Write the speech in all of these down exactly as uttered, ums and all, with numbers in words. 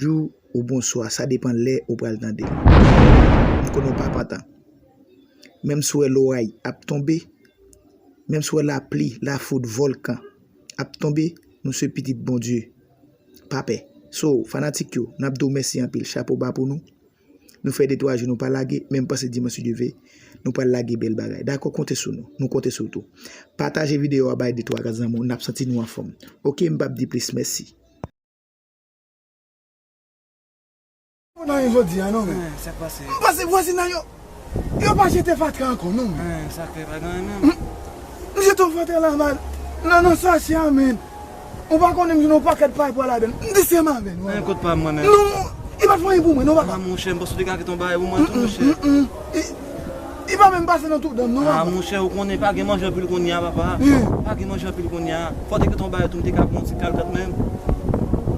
bonjou ou bonswa, sa depann lè ou pral tande l. M konnen w pa pantan. Menm si w wè loray ap tonbe, menm si w wè lapli, lafoud, vòlkan ap tonbe, nou se pitit Bondye. Pa pè. So, fanatik yo, n ap di w mèsi anpil, chapo ba pou nou. Nou fè de twa jou nou pa lage, men m panse dimanch si Dye vle, nou pral lage bèl bagay. Dakò, konte sou nou. Nou konte sou w tou. Pataje videyo a bay de twa zanmi w, n ap santi nou anfòm. Oke, m p ap di plis, mèsi. Nan yon jodi a, non, men. Sa k pase? M panse vwazinay yo, yo pa jete fatra ankò, non, men. Sa k fè pa gen anyen menm? M jete yon fatra la, man. Nan, nan sachè a, men. Ou pa konnen m jwenn yon pakèt pay pwa ladan l. M di se m avè l, non. Kot pa m, mwen menm? Non, li pa t fè anyen pou mwen, non, papa. Ah, monchè, m panse w te ka kite yon bagay pou mwen tou, monchè. Li pa menm pase nan tout dan m, non, papa. Ah, monchè, ou konnen pa gen manje anpil kounye a, papa. Pa gen manje anpil kounye a. Fò w te kite yon bagay tou, m te ka pran yon ti kalkòt menm.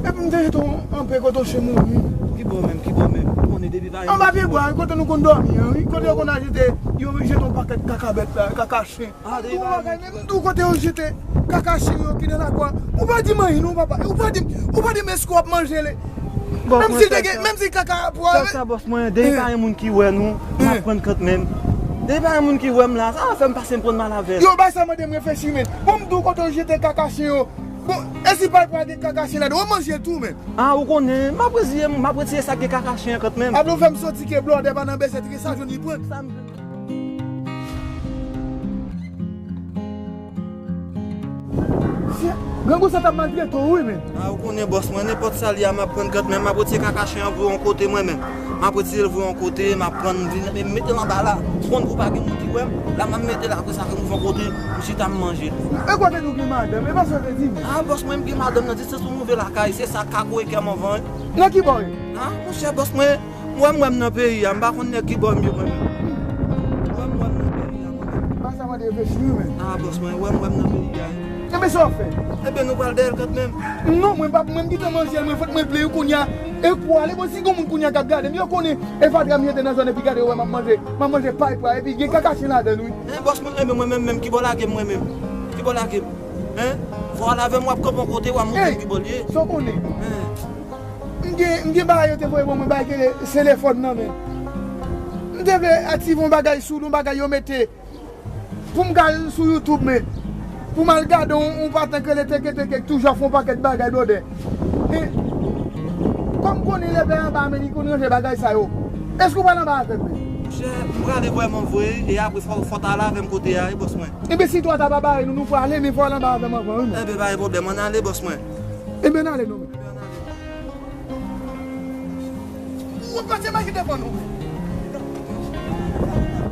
Epi m te jete yon anpe kote yon chen mouri. Ki bò menm, ki bò menm? Ou konnen depi pa gen anba pye bwa, kote nou konn dòmi an, wi. Kote yo konn al jete, yo jete yon pakèt kaka bèt la, kaka chen. Gon bagay, men m di w kote yo jete kaka chen yo ki nan lakou a. Ou pa di m anyen non, papa. Ou pa di m, ou pa di m èske w ap manje li. Menm si l te gen, menm si kaka pou avè. Sa, bòs mwen, depi pa gen moun ki wè nou, m ap pran kant menm. Depi pa gen moun ki wè m la, sa fè m pase m pran mal avè l. Yo, bay sa mande m reflechi, men. Bon, m di w kote yo jete kaka chen yo. Bon, e si pay pa gen kaka chen ladan, w ap manje l tou, men. Ah, ou konnen, m ap retire, m ap retire sa k gen kaka chen an kant menm. Apre w fè m soti ke blòdè pa nan bèsèt, ke sa jwenn li pran. Sa m Grangou sa t ap maltrete w, wi, men. Ah, ou konnen, bòs mwen, nenpòt sa l ye a, m ap pran kant menm, m ap retire kaka chen an voye yon kote mwen menm. M ap retire l voye yon kote, m ap pran l vin, m mete l anba la. Konn pou pa gen moun ki wè m, la m ap mete l apre sa ke m voye yon kote, m chita m manje l. E kote nou gen madanm, e pa sa w te di m? Ah, bòs mwen, m gen madanm nan, di se sou move lakay, se sa k ka kore kè m anvan, wi. Nan ki bò w ye? Ah, monchè, bòs mwen, M wè m, wè m nan peyi a, m pa konn nèg ki bò m ye mwen menm. M wè m, wè m nan peyi a mwen menm. Ba sa mande reflechi wi men. Ah, bòs mwen, wè m, wè m nan peyi a. Enben sa w ap fè? Enben nou pral dèyè l kant menm. Non, mwen pa, mwen m gentan manje l, mwen fòk mwen plen wi kounye a. E pou ale, bon, si gon moun kounye a k ap gade m, yo konnen e fatra m jete nan zòn epi gade yo wè m ap manje, m ap manje pay pwa, epi gen kaka chen ladan l wi. Hen, bòs mwen, enben mwen menm menm, ki bò lage m mwen menm? Ki bò lage m? Hen? Fò w al avè m, w ap kanpe yon kote, w ap montre m ki bò l ye. Sa w konnen? Hen? M gen, m gen bagay yo te voye ban mwen, bagay ki rele telefòn nan men. M te vle aktive yon bagay sou li, yon bagay yo mete pou m ka al sou YouTube men. Pou m al gade yon, yon paten ki rele teke teke, ki toujou ap fè yon pakèt bagay blòdè. E, kòm m konnen lè pè anba men li konn ranje bagay sa yo. Èske w pral anba avè m men? Monchè, m prale vrèman vre, e apre fò, fò w ta al avè m kote a, wi bòs mwen. Enben si twa ta pa bare nou, nou prale, men fò w al anba avè m anvan wi men. Enben pa gen pwoblèm, ann ale bòs mwen. Enben n ale non men. Ou pa tchema ki devan nou.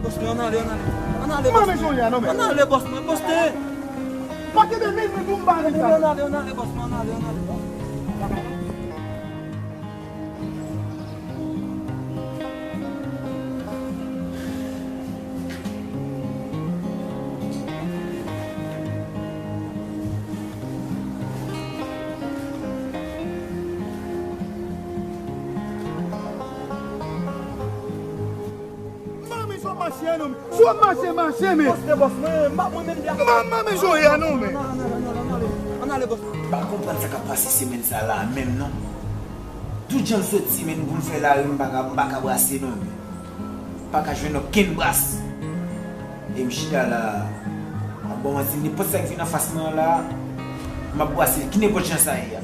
Bòs mwen, ann ale, ann ale. Ann ale, bòs mwen. Ann ale, bòs mwen, poste. Pa kenbe men mwen pou m ba li sa. Ann ale, ann ale, bòs mwen, ann ale, ann ale. Mami, sou mache a non men. Sou mache, mache men. Poste bòs mwen, m pa mwen menm ki ap. Mami, mami, joye a non men. Ann ale, ann ale, ann ale, ann ale, bòs. M pa konprann sa k ap pase semèn sa la menm non. Tout jan l soti menm pou l fè lari, m pa ka, m pa ka brase non men. M pa ka jwenn okenn bras. E m chita la, m ap ba w manti, nenpòt sa k vin anfas mwen an la, m ap brase l ki nenpòt jan sa ye a.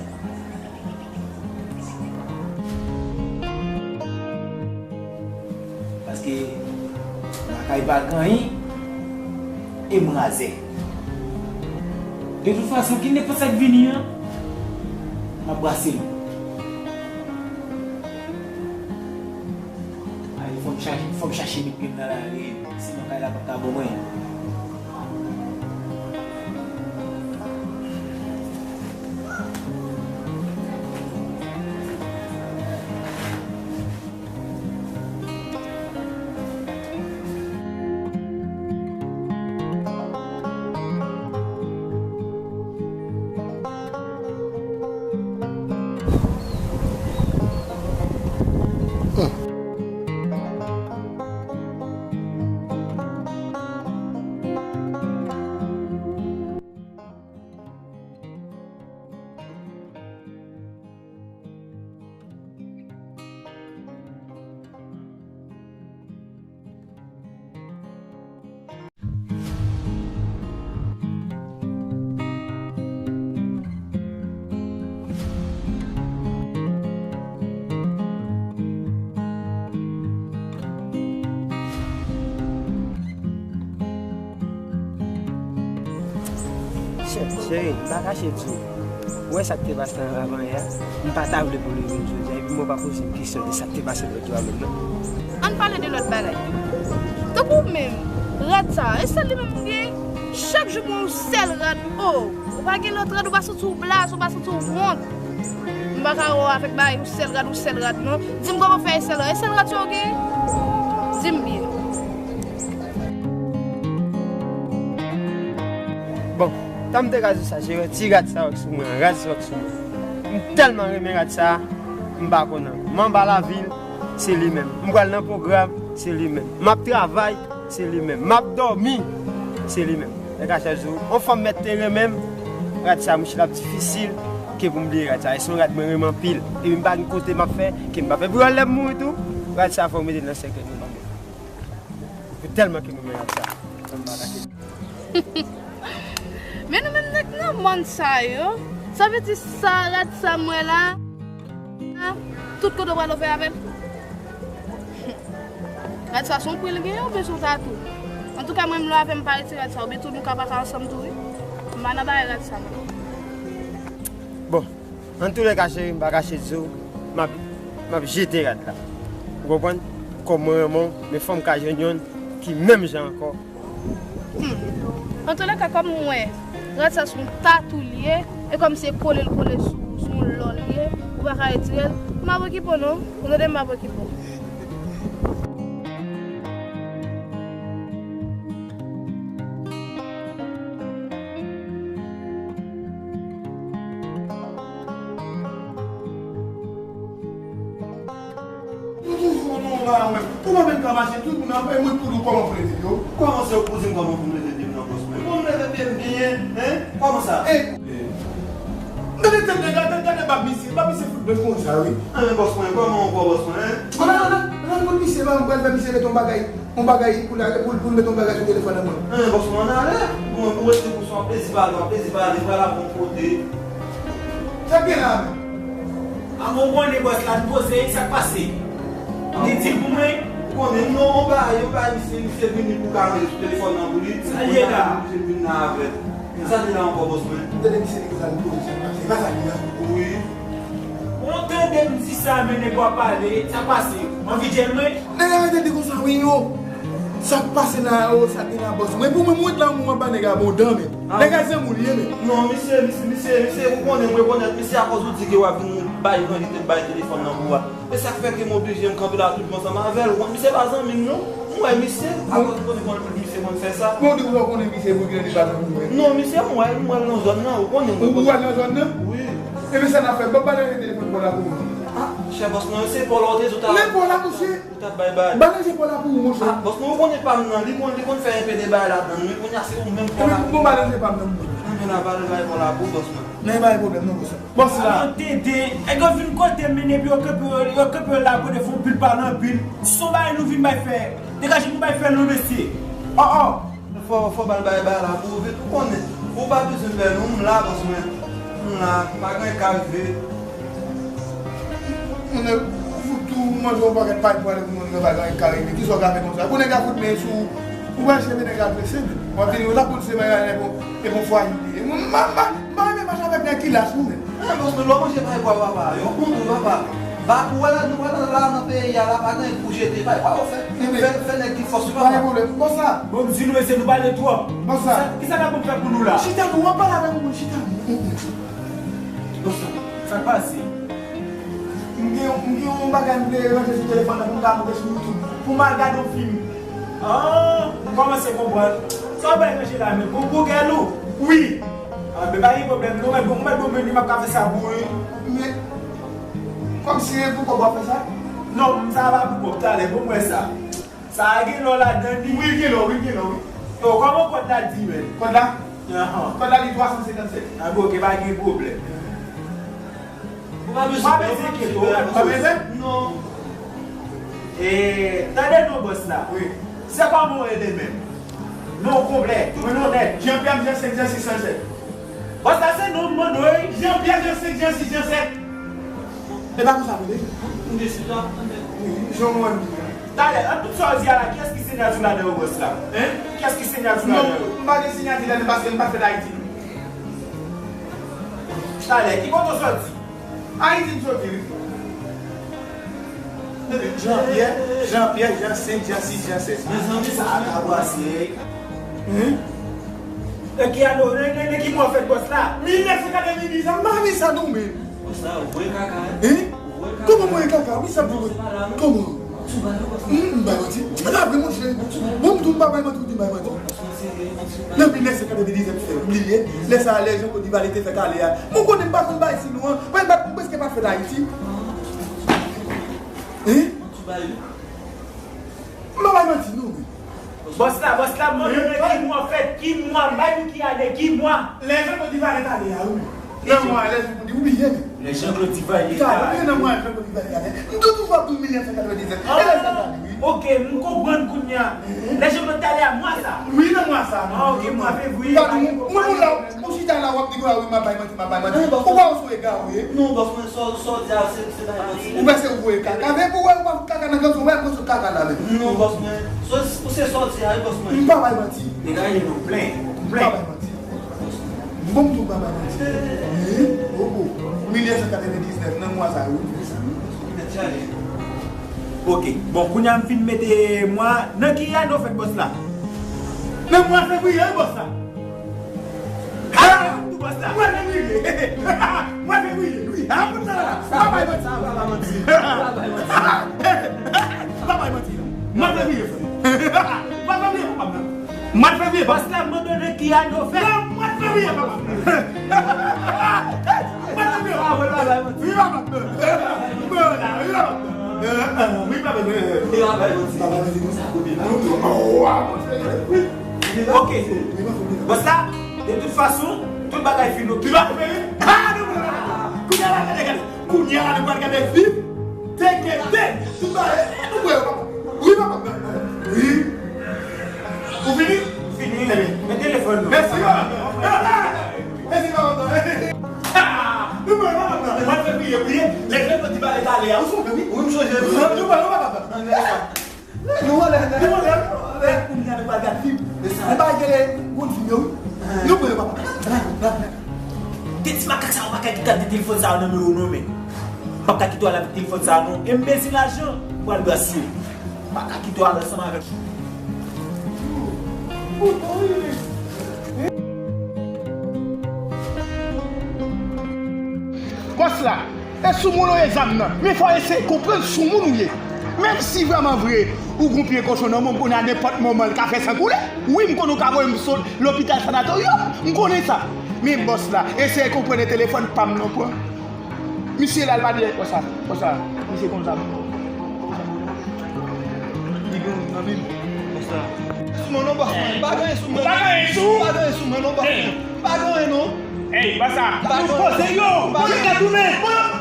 Paske lakay pa gen anyen, e m razè. De tout fason, ki nenpòt sa k vini an, m ap brase l. Ay, fò m chache, fò m chache met pye m nan lari, sinon kay la p ap ka ban mwen. Cheri, m pa kache di w. Ou wè sa k te pase anvan yè a? M pa ta vle pou li vin jodi a, epi mwen pa poze m kesyon de sa k te pase lòt jou a menm non. Ann pale de lòt bagay. Tankou menm, rad sa, e sèl li menm ou gen? Chak jou pou yon sèl rad, o, ou pa gen lòt rad, ou pa santi w blaze, ou pa santi w wont? M pa ka wè w avèk bagay, yon sèl rad, yon sèl rad, non. Di m kòman fè e sèl rad, e sèl rad sa w gen? Di m byen. Bon, tan m te ka di w sa, se ti rad sa w wè k sou mwen an, rad sa w wè k sou mwen. M tèlman renmen rad sa, m pa konn ankò. M anba lavil, se li menm. M pral nan pwogram, se li menm. M ap travay, se li menm. M ap dòmi, se li menm. Lè ka chak jou, yon fanm mèt te renmen m, rad sa, mouche l ap difisil ke pou m bliye rad sa. E se yon rad mwen renmen anpil. Epi m pa gen kote m ap fè, ke m pa fè. Pou lè m mouri tou, rad sa fò m mete l nan sèkèy mwen. Pou tèlman ke m renmen rad sa. Men nou menm nèg nan mòn sa yo, sa vle di sa rad sa m wè la, tout kote w pral ou fè avè l. Rad sa se yon pri l genyen oubyen se yon tatou? Antouka mwen menm lè w avè m pa retire rad sa, oubyen tou nou ka pa ka ansanm tou wi. M pa nan bagay rad sa mwen. Bon, antoulèka cheri, m pa kache di w, m ap, m ap jete rad la. Ou konprann? Kòm mwen renmen w, men fò m ka jwenn yonn ki menm jan ankò. Hmm. Antoulèka, kòm m wè rad sa se yon tatou l ye, e kòm se kole l kole sou, sou yon lò l ye, ou pa ka retire l, m ap okipe w non. Ou tande, m ap okipe w. Ou toujou nan yon bagay ou menm. Ou pa menm ka mache, tout moun ap bay mwen pou nou kòman pou leve pye w. Kòman se ou pou di m kòman pou m leve pye m nan bòs mwen? Pou m leve pye m byen, hein? Kòman sa? Ey, gade tèt nèg la, gade, gade bab misye, bab misye fout bèl konsa wi. Hein, bòs mwen, kòman ankò bòs mwen, hein? Gade, gade, gade kot misye, m pral fè misye mete yon bagay. Yon bagay pou la, pou, pou l met yon bagay sou telefòn nan mwen. Hein, bòs mwen, ann ale. Bon, ou rete konsa, w ap plezi pale, w ap plezi pale, pral ap yon kote. Sa k gen la menm? A, mwen konnen bòs la, li poze, sa k pase? Li di l pou mwen. Ou konnen, non, yon bagay, yon bagay, misye, misye vini pou kare sou telefòn nan pou li. Sa l ye la? Misye vin la avè l. Sa te la ankò, bòs mwen? M tande misye di konsa li poze, sa k pase? E pa sa ki la? Wi. Ou tande m di sa, men nèg w ap pale, sa k pase? Anvi djèl mwen? Nèg la rete di konsa, wi, yo. Sa k pase la, yo, sa k gen la, bòs? Mwen, pou mwen, mwen, la, mwen, pa nèg la bon dan, men. Ah. Nèg la zanmi w li ye, men. Non, misye, misye, misye, misye, ou konnen, m rekonèt misye akoz ou di ke w ap vin bay kantite bay telefòn nan pou a. E sa k fè ke m oblije m kanpe la toujou ansanm avè l. Ou konn misye pa zanmi m non. M wè misye, akoz ou konnen kòman misye konn fè sa. Bon, ou di ou konnen misye pou ki li pa zanmi w. Non, misye m wè l, m wè l nan zòn nan, ou konnen mwen. Ou wè l nan zòn nan? Wi. Epi sa n ap fè, bon, ba l telefòn pa w la pou mwen. Ah, chè bòs mwen, se pa w la ou te di w ta... Men pa w la, mesye. Ou t ap bay bay. Ba l telefòn pa w la pou mwen, monchè. Ah, bòs mwen, ou konnen pa m nan, li konn, li konn fè enpe de bay ladan l, men kounye a se ou menm pa w la. Epi bon, ba l telefòn pa m nan, mwen. Anben la, ba l bay pa w la pou bòs mwen. Men pa gen pwoblèm non, bòs. Bòs la. Alò, Dede, nèg yo vin kote m, men epi yo kanpe, yo kanpe yo la, kote fè yon pil pale anpil. Se yon bagay nou vin bay fè. Degaje nou bay fè non, mesye. Oh, oh. Fò, fò ba l bay bay la pou ou vit, ou konnen. Ou pa bezwen pè non, m la, bòs mwen. M la, pa gen ka rive. Moun nan fout tou manje yon pakèt pay pou ale pou moun nan pa gen ka rive. Kisa w ka fè konsa? Pou nèg la fout men sou ou, ou pral cheve nèg la prese, men. W ap vini, w t ap konn se bagay la, e bon, e bon fwa li ye. Moun, m pa, m pa, m pa renmen mache avèk nèg ki lach, non, men. Ah, bòs mwen, lè w manje pay pou papa, yo konn ou papa. Ba pou wè la, nou wè la, la nan peyi a, la pa gen pou jete, pay pa yo fè. Fè, fè nèg ki fòs, yo papa. Pa gen pwoblèm. Bon sa. Bon, m di nou, mesye, nou pale twòp. Bon sa. Sa, kisa n ap fè pou nou la? Chita, nou, w ap pale avèk moun, chita. Bon sa. Sa k pase? M gen, m gen yon bagay m vle ranje sou telefòn nan pou m ka monte sou YouTube. Pou m al gade yon fim. Ah, m kòmanse konprann. Sa w bay ranje la menm? Pou Google ou? Wi. Ah, men pa gen pwoblèm non, men bon, men bon, men li m ap ka fè sa pou ou wi. Men, kòmsi se pou kòb w ap fè sa? Non, sa pa pou kòb, talè, bon, m wè sa. Sa a gen lò ladan li. Wi, gen lò, wi, gen lò, wi. Yo, kòman kòd la di, men? Kòd la? Ahan. Kòd la di twa san senkannsèt. Ah, bon, ok, pa gen pwoblèm. Ou pa bezwen, pa bezwen enkyete w, pa bezwen. Non. E, tande non, bòs la. Wi. Se kòman w rele menm? Non w konplè, mwen non nèt. Jean Pierre Jean cinq Jean six Jean sept. Bòs la se non m mande w wi. Jean Pierre Jean cinq Jean six Jean sept. E pa konsa pou li. M deside ap tande. Wi, jan w wè m di a. Talè, an tout sa w di a la, kiyès ki siyati ladan yo, bòs la? Hein? Kiyès ki siyati ladan yo? Non, m pa gen siyati ladan paske m pa fèt Ayiti non. Talè, ki kote w soti? Ayiti m soti, wi. Jean Pierre, Jean Pierre, Jean cinq, Jean six, Jean sept. Mezanmi, sa a ka brase. Hein? E ki ane, nan, nan, nan ki mwa w fèt bòs la? Mil nèf san katrevendiz, m pa renmen sa non, men. Bòs la, ou voye kaka, hein? Hein? Ou voye kaka. Kòman mwen kaka? Wi, sa m di. Non, se pa la, non. Kòman? Ou bay yo, bòs la. Hmm, m bay manti. Mwen ta vle monchè. Bon, m tou m pa bay manti, ou di m bay manti. Nan mil nèf san katrevendiz, m fè bliye. Lè sa a, lè Jean Claude Duvalier te fè kale a. Mwen konnen m pa konn bay si nou an. Mwen pa, m prèske pa fèt Ayiti. Hein? M pa bay manti, non, men. Bòs la, bòs la, mande ki mwa w fèt, ki mwa, bay nou ki ane, ki mwa. Lè Jean Claude Duvalier t ale a, wi. Nan mwa, lè Jean Claude, ou bliye, men. Lè Jean Claude Duvalier t ale. Ou bliye nan mwa Jean Claude Duvalier t ale. M te toujou ap di w mil nèf san katrevendiz. E lè sa t ale, wi. Ok, m konprann kounye a. Lè Jean Claude t ale a mwa sa. Wi, nan mwa sa. Ah, ok, mwa fevriye. Gade, mwen, mwen, mwen la, ou chita la, w ap di, wi, m ap bay manti, m ap bay manti. Ou pa w sou egare. Non, bòs mwen, sa w, sa w di a, se, se bay manti. Ou panse ou voye kaka. Men pou wè, ou pa fout kaka nan gazon, wè, mwen sou kaka la, men. Non, bòs mwen. Sa w, ou se sa w di a, wi, bòs mwen. M pa bay manti. Degaje nou, plen, plen. M pa bay manti. Bon, m tou pa bay manti. Wi, oh, oh. Mil nèf san katrevendiznèf, nan mwa sa yo, wi. Ok. Bon, kounye a m fin mete mwa. Nan ki ane w fèt bòs la? Nan mwa fevriye, wi, bòs la. Ah! Tou bòs la. Mwa fevriye. Mwa fevriye, wi. Ah, konn sa la. Pa bay manti. Pa bay manti. Pa bay manti. Mwa fevriye, frè. Pa bay manti, frè. Mwa fevriye, bòs la mande nan ki ane w fèt. Nan mwa fevriye, papa. Mwa fevriye, papa. Wi, papa. Wi, papa. Wi, papa. Wi, papa. Ok. Bòs la, de tout fason, tout bagay fin oke. Wi, papa. Ah, non, non, non, non. Kounye a la, gade, gade. Kounye a la, nou pral gade vip. Teke, te. Tout bagay. Nou kwè, papa. Wi, papa. Wi. Ou fini? Fini. Ebyen, men telefòn nou. Mèsi, papa. Mèsi, papa. Nou kwè, papa. Mwa fevriye, wi. Lè Jean Claude Duvalier t ale a, ou sonje, wi? Wi, m sonje, wi. Nou kwè, papa. Nou anlè, nou anlè, nou anlè. Kounye a nou pral gad fim. Nou pa gade gwo fim yo, wi. Nou pran yo, papa. Te ti makak sa yo pa ka kite avèk telefòn sa yo nan men yo non, men. M p ap ka kite w al avèk telefòn sa yo non. Enbesil lajan, m pral brase w. M pa ka kite w al ansanm avèk. Bòs la. E sou moun ou ye zam nan. Men fò w eseye konprann sou moun ou ye. Menm si vrèman vre, ou gon pye kochon nan men w, m konnen a nenpòt moman l ka fè san koule. Wi, m konnen w ka voye m sot lopital sanatoryòm. M konnen sa. Men bòs la, eseye konprann e telefòn pa m nan pran. Misye la, l pa dèyè konsa. Konsa. Misye konsa. Li gen nan men l. Konsa. Sou mwen non, bòs mwen. M pa gen anyen sou mwen. M pa gen anyen sou mwen. M pa gen anyen sou mwen non, bòs mwen. M pa gen anyen non. Ey, bòs la. M pa gen anyen. Poze yo. Poze yo tounen.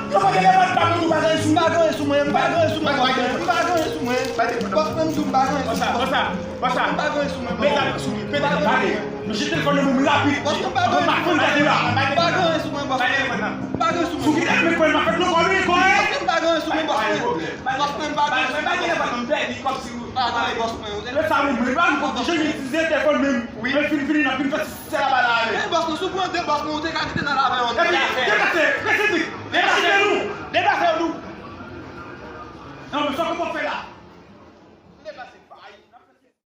Yo pa gen lè pa nou pa gen anyen sou. M pa gen anyen sou mwen. M pa gen anyen sou mwen, bòs mwen. M pa gen anyen sou mwen. Bòs mwen, m di w m pa gen anyen sou mwen. Bòs la, bòs la. M pa gen anyen sou mwen, bòs mwen. Mete telefòn nan men m rapid. Bòs mwen, m pa gen anyen sou mwen. M pa gen anyen sou mwen, bòs mwen. M pa gen anyen sou mwen. Sou ki tèt mwen pran, m ap fè nou kòmik, kòmik. Bòs mwen, m pa gen anyen sou mwen, bòs mwen. Bòs mwen, m pa gen anyen sou mwen, bòs mwen. M pa gen anyen, bòs mwen. Lè sa mwen, mwen pa konn janm itilize telefòn menm. Wi. Lè fin fini, n ap vin fè sè la ba la ale. Men bòs nou, si w pran de bòs nou, ou te ka kite n al avè yon. Epi, deplase, prese vit. Deplase nou. Deplase nou. Non, men sa kòman fè la?